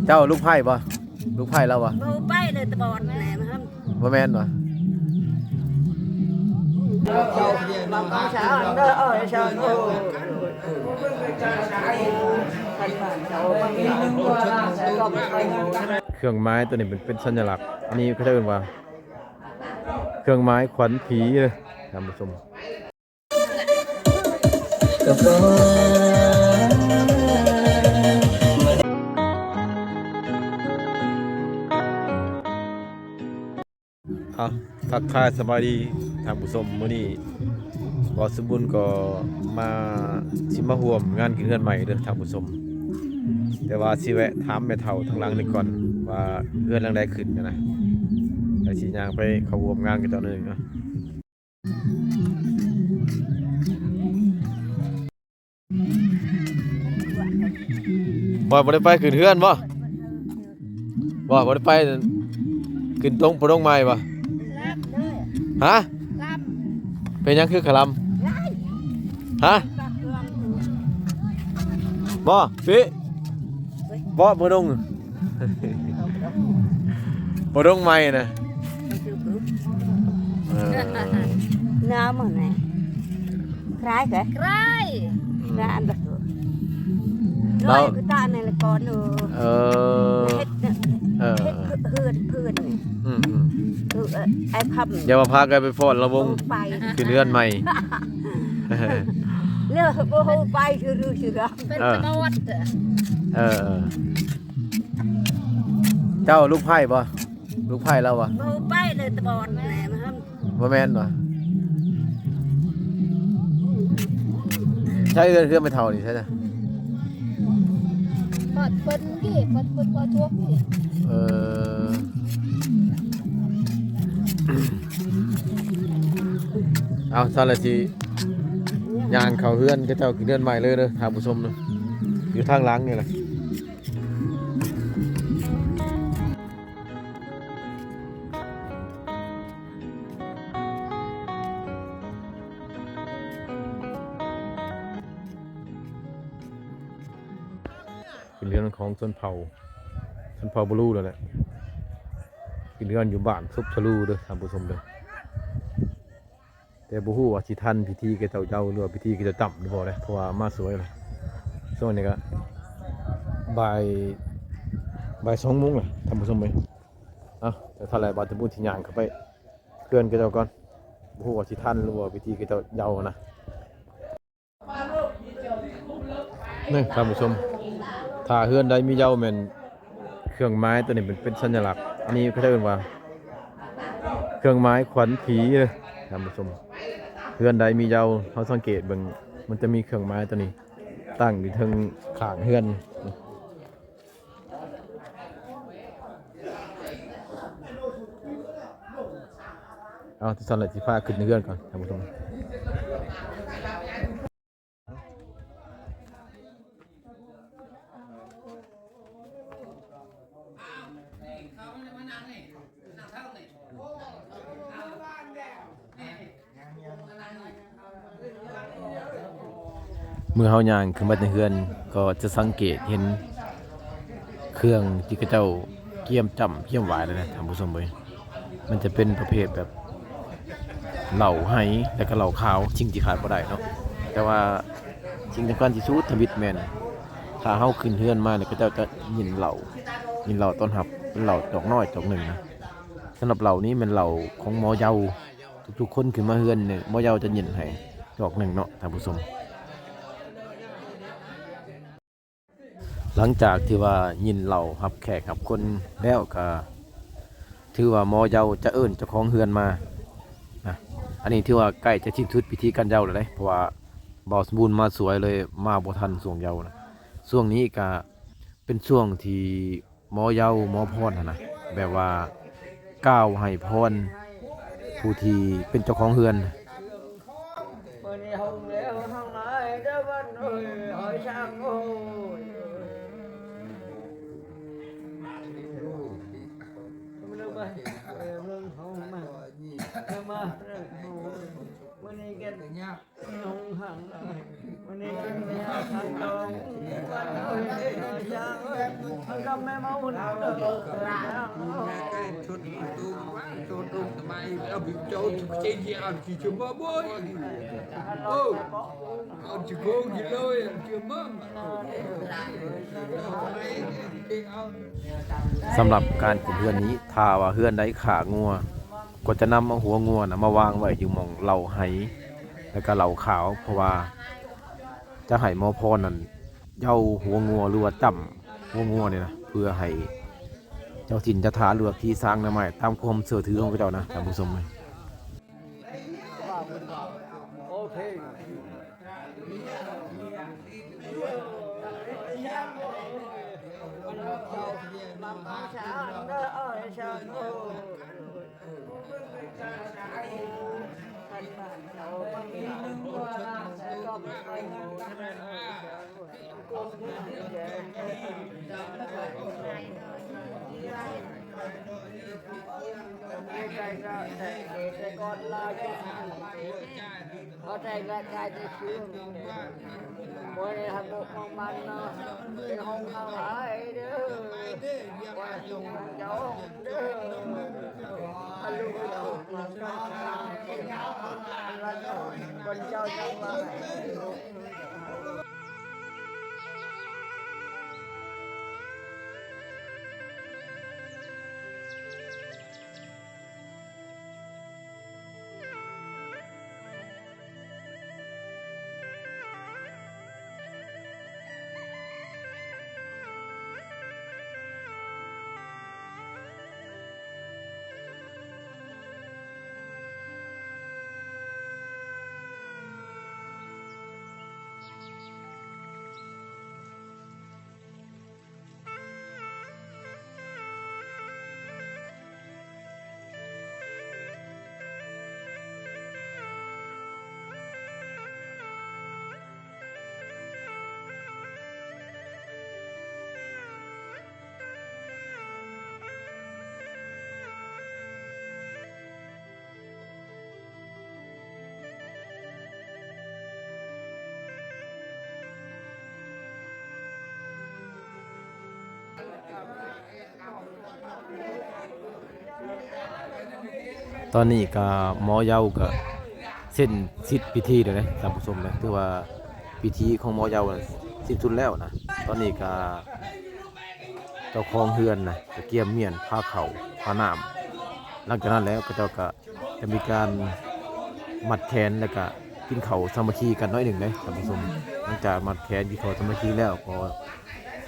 ເຈົ້າລູກໃພ້ບໍ່? ລູກໃພ້ລາວບໍ່? ບໍ່ໄປເລີຍ ຕາບອດແຫຼະ ບໍ່ແມ່ນບໍ່? ເຄື່ອງໝາຍໂຕນີ້ເປັນ ເປັນສັນຍະລັກ ອັນນີ້ເຂົາເອີ້ນວ່າ ເຄື່ອງໝາຍຂວັນຜີເດີທ່ານຜູ້ຊົມ. ເອົາ ທັກທາຍສະບາຍດີທ່ານຜູ້ຊົມ, ມື້ນີ້ບ່າວສົມບູນກໍມາ ຊິມາຮ່ວມງານຂຶ້ນເຮືອນໃໝ່ເດີທ່ານຜູ້ຊົມ, ແຕ່ວ່າຊິແວະຖາມແມ່ເຖົ້າທາງຫຼັງນີ້ກ່ອນວ່າເຮືອນຫຼັງໃດຂຶ້ນນະ, ແລ້ວຊິຍ່າງໄປເຂົ້າຮ່ວມງານກັບເຈົ້າໜ້ອຍໜຶ່ງເນາະ. ບໍ່ ບໍ່ໄດ້ໄປຂຶ້ນເຮືອນບໍ່? ບໍ່ ບໍ່ໄດ້ໄປຂຶ້ນຕົງ ໂພດົງໃໝ່ບໍ່? ຮະ? ເປັນຫຍັງຄືຂະລຳ? ຮະ? ບໍ່ ປິ ບໍ່ ໂພດົງ ບໍ່ດົງໃໝ່ນະ. ເອີ ນ້ຳມັນນະ ຄລາຍກະ ຄລາຍ ອືມ ຄລາຍອັນດະ ແລ້ວ ນ້ອຍກະຕາໃນລະກອນ ເອີ ເອີ ເຮັດ ເອີ ເຮັດເຮືອນ ເຮືອນນີ້ ອືມ ອືມ ເອີ ໄອ້ຄຳ ຢ່າວ່າພາກັນໄປຟ້ອນລະວົງ ໄປ ຂຶ້ນເຮືອນໃໝ່ ເລີກ ບໍ່ຮູ້ໄປຊື່ໆ ເປັນຕາບອດ ເອີ ເອີ ເຈົ້າລູກໃພ້ບໍ່? ລູກໃພ້ລາວບໍ່? ບໍ່ໄປເລີຍ ຕາບອດແຫຼະ ບໍ່ແມ່ນບໍ່? ໃຊ້ເຮືອນ ເຮືອນແມ່ເຖົ້ານີ້ໃຊ້ ເພິ່ນກີ້ ເພິ່ນ ເພິ່ນພໍທົ່ວກີ້ ເອີ ເອົາ ຊັ້ນລະຊິຍ່າງເຂົ້າເຮືອນ ເຂົາເຈົ້າຂຶ້ນເຮືອນໃໝ່ເລີຍເດີທ່ານຜູ້ຊົມເນາະ, ຢູ່ທາງຫຼັງນີ້ແຫຼະ. ເປັນເຮືອນຂອງຊົນເຜົ່າ ຊົນເຜົ່າບລູແລ້ວແຫຼະ, ເປັນເຮືອນຢູ່ບ້ານສົບສະລູເດີທ່ານຜູ້ຊົມເດີ. ແຕ່ບໍ່ຮູ້ວ່າຊິທັນພິທີເຂົາເຈົ້າເຍົາ ຫຼືວ່າພິທີເຂົາເຈົ້າຈຳຫຼືບໍ່ເດ້ ເພາະວ່າມາສວຍແລ້ວ. ຊ່ວງນີ້ກະບ່າຍ ບ່າຍສອງໂມງແລ້ວທ່ານຜູ້ຊົມເອີຍ. ເອົາ ແຕ່ເທົ່າໃດບ່າວສົມບູນຊິຍ່າງເຂົ້າໄປເຮືອນເຂົາເຈົ້າກ່ອນ, ບໍ່ຮູ້ວ່າຊິທັນຫຼືວ່າພິທີເຂົາເຈົ້າເຍົານະ. ນີ້ທ່ານຜູ້ຊົມ ຖ້າເຮືອນໃດມີເຍົາແມ່ນເຄື່ອງໝາຍໂຕນີ້ເປັນ ເປັນສັນຍະລັກ, ອັນນີ້ເຂົາເອີ້ນວ່າເຄື່ອງໝາຍຂວັນຜີເດີທ່ານຜູ້ຊົມ. ເຮືອນໃດມີເຍົາ ເຮົາສັງເກດເບິ່ງ ມັນຈະມີເຄື່ອງໝາຍໂຕນີ້ຕັ້ງຢູ່ເທິງຂ້າງເຮືອນ. ເອົາ ຈັ່ງຊັ້ນລະ ຊິພາຂຶ້ນເຮືອນກ່ອນທ່ານຜູ້ຊົມ. ເມື່ອເຮົາຍ່າງຂຶ້ນມາໃນເຮືອນ ກໍຈະສັງເກດເຫັນເຄື່ອງທີ່ເຂົາເຈົ້າກຽມຈ້ຳກຽມຫວາຍແລ້ວນະທ່ານຜູ້ຊົມເອີຍ. ມັນຈະເປັນປະເພດແບບເຫຼົ້າໄຮ ແລ້ວກໍເຫຼົ້າຂາວ ສິ່ງທີ່ຂາດບໍ່ໄດ້ເນາະ. ແຕ່ວ່າສິ່ງສຳຄັນທີ່ສຸດທຳອິດແມ່ນ ຖ້າເຮົາຂຶ້ນເຮືອນມານີ້ ເຂົາເຈົ້າຈະຍິນເຫຼົ້າ ຍິນເຫຼົ້າຕ້ອນຮັບ ເປັນເຫຼົ້າຈອກນ້ອຍຈອກໜຶ່ງນະ. ສຳລັບເຫຼົ້ານີ້ແມ່ນເຫຼົ້າຂອງໝໍເຍົາ ທຸກໆຄົນຂຶ້ນມາເຮືອນນີ້ ໝໍເຍົາຈະຍິນໃຫ້ຈອກໜຶ່ງເນາະທ່ານຜູ້ຊົມ. ຫຼັງຈາກທີ່ວ່າຍິນເຫຼົ້າຮັບແຂກຮັບຄົນແລ້ວ ກະຖືວ່າໝໍເຍົາຈະເອີ້ນເຈົ້າຂອງເຮືອນມານະ. ອັນນີ້ຖືວ່າໃກ້ຈະສິ້ນສຸດພິທີການເຍົາແລ້ວເດ້ ເພາະວ່າບ່າວສົມບູນມາສວຍເລີຍມາບໍ່ທັນຊ່ວງເຍົານະ. ຊ່ວງນີ້ກະເປັນຊ່ວງທີ່ ໝໍເຍົາ ໝໍພອນຫັ້ນນະ ແບບວ່າກ່າວໃຫ້ພອນຜູ້ທີ່ເປັນເຈົ້າຂອງເຮືອນ. ເ ສຳລັບການຂຸດເຮືອນນີ້ ຖ້າວ່າເຮືອນໃດຂ້າງົວ ກໍຈະນຳເອົາຫົວງົວນະມາວາງໄວ້ຢູ່ໝ່ອງເລົ້າໄຫ ແລ້ວກໍເລົ້າຂາວ ເພາະວ່າຈະໃຫ້ໝໍພອນນັ້ນ ເຍົາຫົວງົວ ຫຼືວ່າຈ້ຳຫົວງົວນີ້ນະ ເພື່ອໃຫ້ເຈົ້າຖິ່ນເຈົ້າຖານ ຫຼືວ່າຜີສາງນາງໄມ້ ຕາມຄວາມເຊື່ອຖືຂອງເຂົາເຈົ້ານະ ທ່ານຜູ້ຊົມ. ຕອນນີ້ກະໝໍເຍົາກະເຊັນສິດພິທີແລ້ວເດ້ທ່ານຜູ້ຊົມເດ້ ຖືວ່າພິທີຂອງໝໍເຍົານະສິ້ນສຸດແລ້ວນະ. ຕອນນີ້ກະເຈົ້າຂອງເຮືອນນະກະກຽມມ້ຽນພາເຂົ້າພານ້ຳ ຫຼັງຈາກນັ້ນແລ້ວເຂົາເຈົ້າກະ ຈະມີການມັດແຂນ ແລ້ວກະກິນເຂົ້າສາມັກຄີກັນໜ້ອຍໜຶ່ງເດ້ທ່ານຜູ້ຊົມ. ຫຼັງຈາກມັດແຂນກິນເຂົ້າສາມັກຄີແລ້ວ ກໍ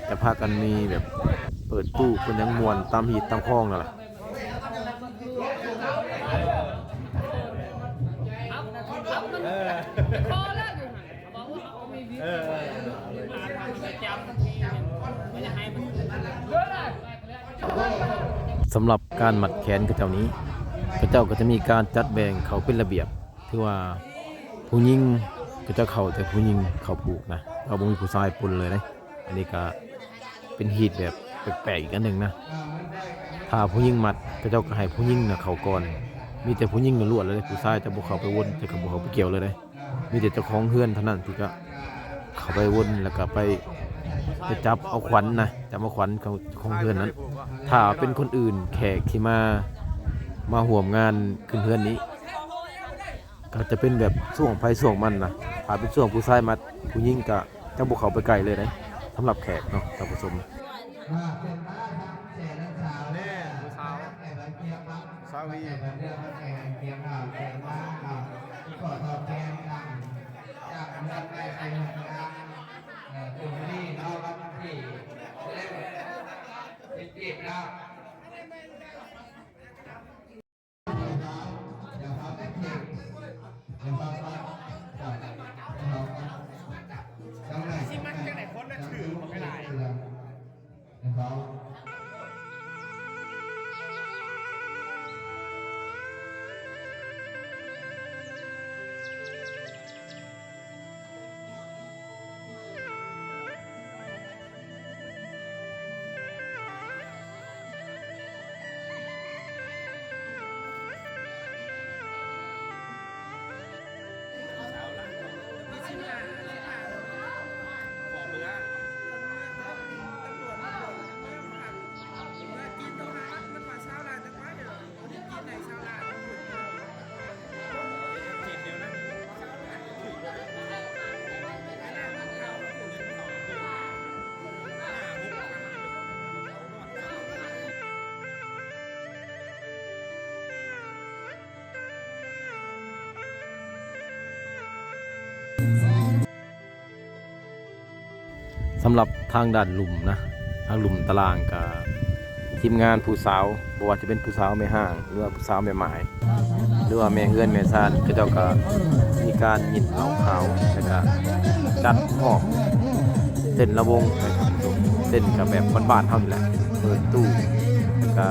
ຈະພາກັນມີແບບເປີດຕູ້ເປີດຫຍັງມ່ວນຕາມຮີດຕາມຄອງນັ້ນລະ. ສຳລັບການມັດແຂນເຂົາເຈົ້ານີ້ ເຂົາເຈົ້າກໍຈະມີການຈັດແບ່ງເຂົ້າເປັນລະບຽບ ຖືວ່າຜູ້ຍິງເຂົາເຈົ້າເຂົ້າແຕ່ຜູ້ຍິງເຂົ້າຜູກນະ ເຂົາບໍ່ມີຜູ້ຊາຍປົນເລີຍເດ້. ອັນນີ້ກະເປັນຮີດແບບແປກໆອີກອັນໜຶ່ງນະ. ຖ້າຜູ້ຍິງມັດ ເຂົາເຈົ້າກໍໃຫ້ຜູ້ຍິງນະເຂົ້າກ່ອນ ມີແຕ່ຜູ້ຍິງລ້ວນໆເລີຍ ຜູ້ຊາຍຈະບໍ່ເຂົ້າໄປວົນ ຈະບໍ່ເຂົ້າໄປກ່ຽວເລີຍເດ້. ມີແຕ່ເຈົ້າຂອງເຮືອນເທົ່ານັ້ນທີ່ຈະເຂົ້າໄປວົນ ແລ້ວກໍໄປ ໄປຈັບເອົາຂວັນນະ ຈັບເອົາຂວັນຂອງເຈົ້າຂອງເຮືອນນັ້ນ. ຖ້າເປັນຄົນອື່ນ ແຂກທີ່ມາ ມາຮ່ວມງານຂຶ້ນເຮືອນນີ້ ກໍຈະເປັນແບບຊ່ວງໃຜຊ່ວງມັນນະ. ຖ້າເປັນຊ່ວງຜູ້ຊາຍມັດ ຜູ້ຍິງກໍຈະບໍ່ເຂົ້າໄປໃກ້ເລີຍເດ້ ສຳລັບແຂກເນາະທ່ານຜູ້ຊົມ. ແມ່ນ ຜູ້ສາວ ສາວວີ ຊິມັກຈັ່ງໃດຄົນລະຖືບັກຫຼາຍ. ສຳລັບທາງດ້ານລຸ່ມນະ ທາງລຸ່ມຕາລ່າງກະ ທີມງານຜູ້ສາວ ບໍ່ວ່າຈະເປັນຜູ້ສາວແມ່ຮ້າງ ຫຼືວ່າຜູ້ສາວແມ່ໝ້າຍ ຫຼືວ່າແມ່ເຮືອນແມ່ຊານ ເຂົາເຈົ້າກະມີການຍິ້ມເຫຼົ້າຂາວ ແລ້ວກະຈັດຮອບເຕັ້ນລຳວົງ ເຕັ້ນກະແບບບ້ານໆເຮົານີ້ແຫຼະ ເປີດຕູ້ ກະ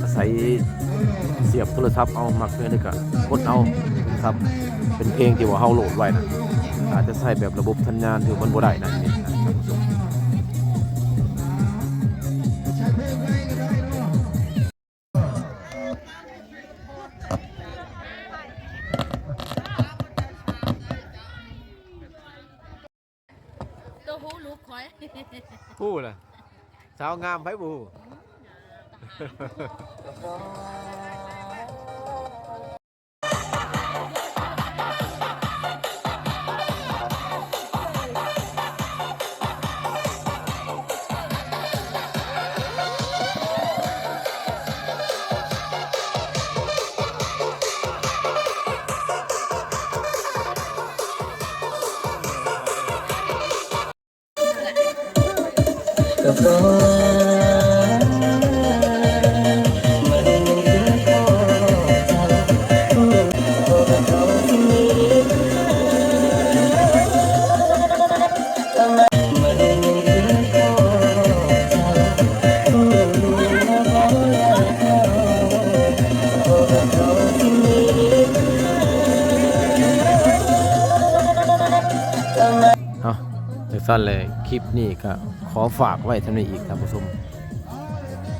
ອາໄສສຽບໂທລະສັບເອົາ ມັກເພງໃດກະກົດເອົາ ໂທລະສັບ ເປັນເພງທີ່ວ່າເຮົາໂຫຼດໄວ້ນະ ອາດຈະໃຊ້ແບບລະບົບສັນຍານທີ່ມັນບໍ່ໄດ້ນັ້ນເອງນະ ທ່ານຜູ້ຊົມ. ໂຕຮູ້ລູກຂ້ອຍ ຮູ້ລະ ສາວງາມໃຜບໍ່ຮູ້. ເອົາ ຈັ່ງຊັ້ນແຫຼະ ຄລິບນີ້ກະຂໍຝາກໄວ້ເທົ່ານີ້ອີກທ່ານຜູ້ຊົມ.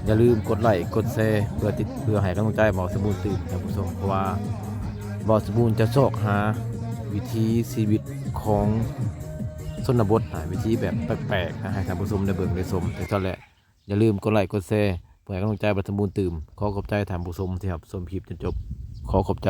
ຢ່າລືມກົດໄລ້ກົດແຊ ເພື່ອຕິດ ເພື່ອໃຫ້ກຳລັງໃຈບ່າວສະບູນຕື່ມທ່ານຜູ້ຊົມ ເພາະວ່າບ່າວສະບູນຈະຊອກຫາວິຖີຊີວິດຂອງຊົນນະບົດ ຫາວິທີແບບແປກໆ ໃຫ້ທ່ານຜູ້ຊົມໄດ້ເບິ່ງໄດ້ຊົມ. ຈັ່ງຊັ້ນແຫຼະ ຢ່າລືມກົດໄລ້ກົດແຊ ເພື່ອໃຫ້ກຳລັງໃຈບ່າວສະບູນຕື່ມ. ຂໍຂອບໃຈທ່ານຜູ້ຊົມທີ່ຮັບຊົມຄລິບຈົນຈົບ. ຂໍຂອບໃຈ.